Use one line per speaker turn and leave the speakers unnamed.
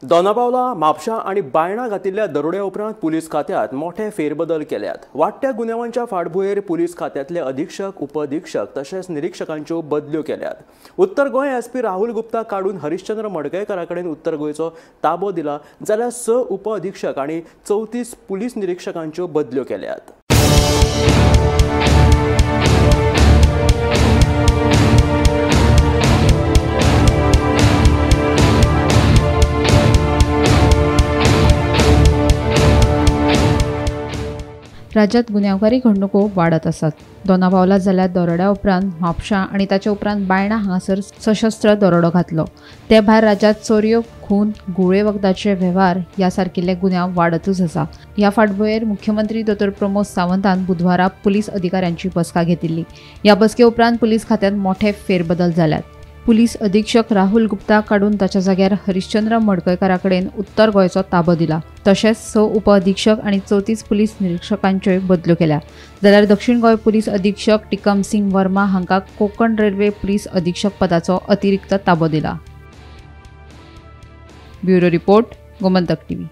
दोनापावला, म्हापशा आनी बायणा घातिल्ल्या दरोड्या उपरांत पुलीस खात्यांत मोठे फेरबदल केल्यात. वाडट्या गुन्यांवांच्या फाटभुंयेर पुलीस खात्यांतले अधीक्षक, उपअधीक्षक तशेंच निरीक्षकांच्यो बदल्यो केल्यात. उत्तर गोंय एसपी राहुल गुप्ता काडून हरिश्चंद्र मडकयकारा कडेन उत्तर गोंयचो ताबो दिला, जाल्यार 6 उपअधीक्षक आनी 34 पुलीस निरीक्षकांच्यो बदल्यो केल्यात.
राज्यात गुन्यांवकारी घडणुको वाडत आसात. दोनापावला जाल्यार दरोड्या उपरांत म्हापशा आनी ताचे उपरांत बायणा हांगासर सशस्त्र दरोडो घातलो. ते भायर राज्यात चोरयो, खून, घुंवळे वखदाचे वेव्हार ह्या सारकिल्ले गुन्यांव वाडतूच आसा. ह्या फाटभुंयेर मुख्यमंत्री दोतोर प्रमोद सावंतान बुधवारा पुलीस अधिकाऱ्यांची बसका घेतिल्ली. ह्या बसके उपरांत पुलीस खात्यांत मोठे फेरबदल जाल्यात. पुलीस अधीक्षक राहुल गुप्ता काडून ताच्या जाग्यार हरिश्चंद्र मडकयकारा कडेन उत्तर गोंयचो ताबो दिला. तशेंच 6 उपअधीक्षक आनी 34 पुलीस निरीक्षकांच्योय बदल्यो केल्या. जाल्यार दक्षिण गोंय पुलीस अधीक्षक टिकम सिंग वर्मा हांकां कोंकण रेल्वे पुलीस अधीक्षक पदाचो अतिरिक्त ताबो दिला. Bureau report, Gomantak TV.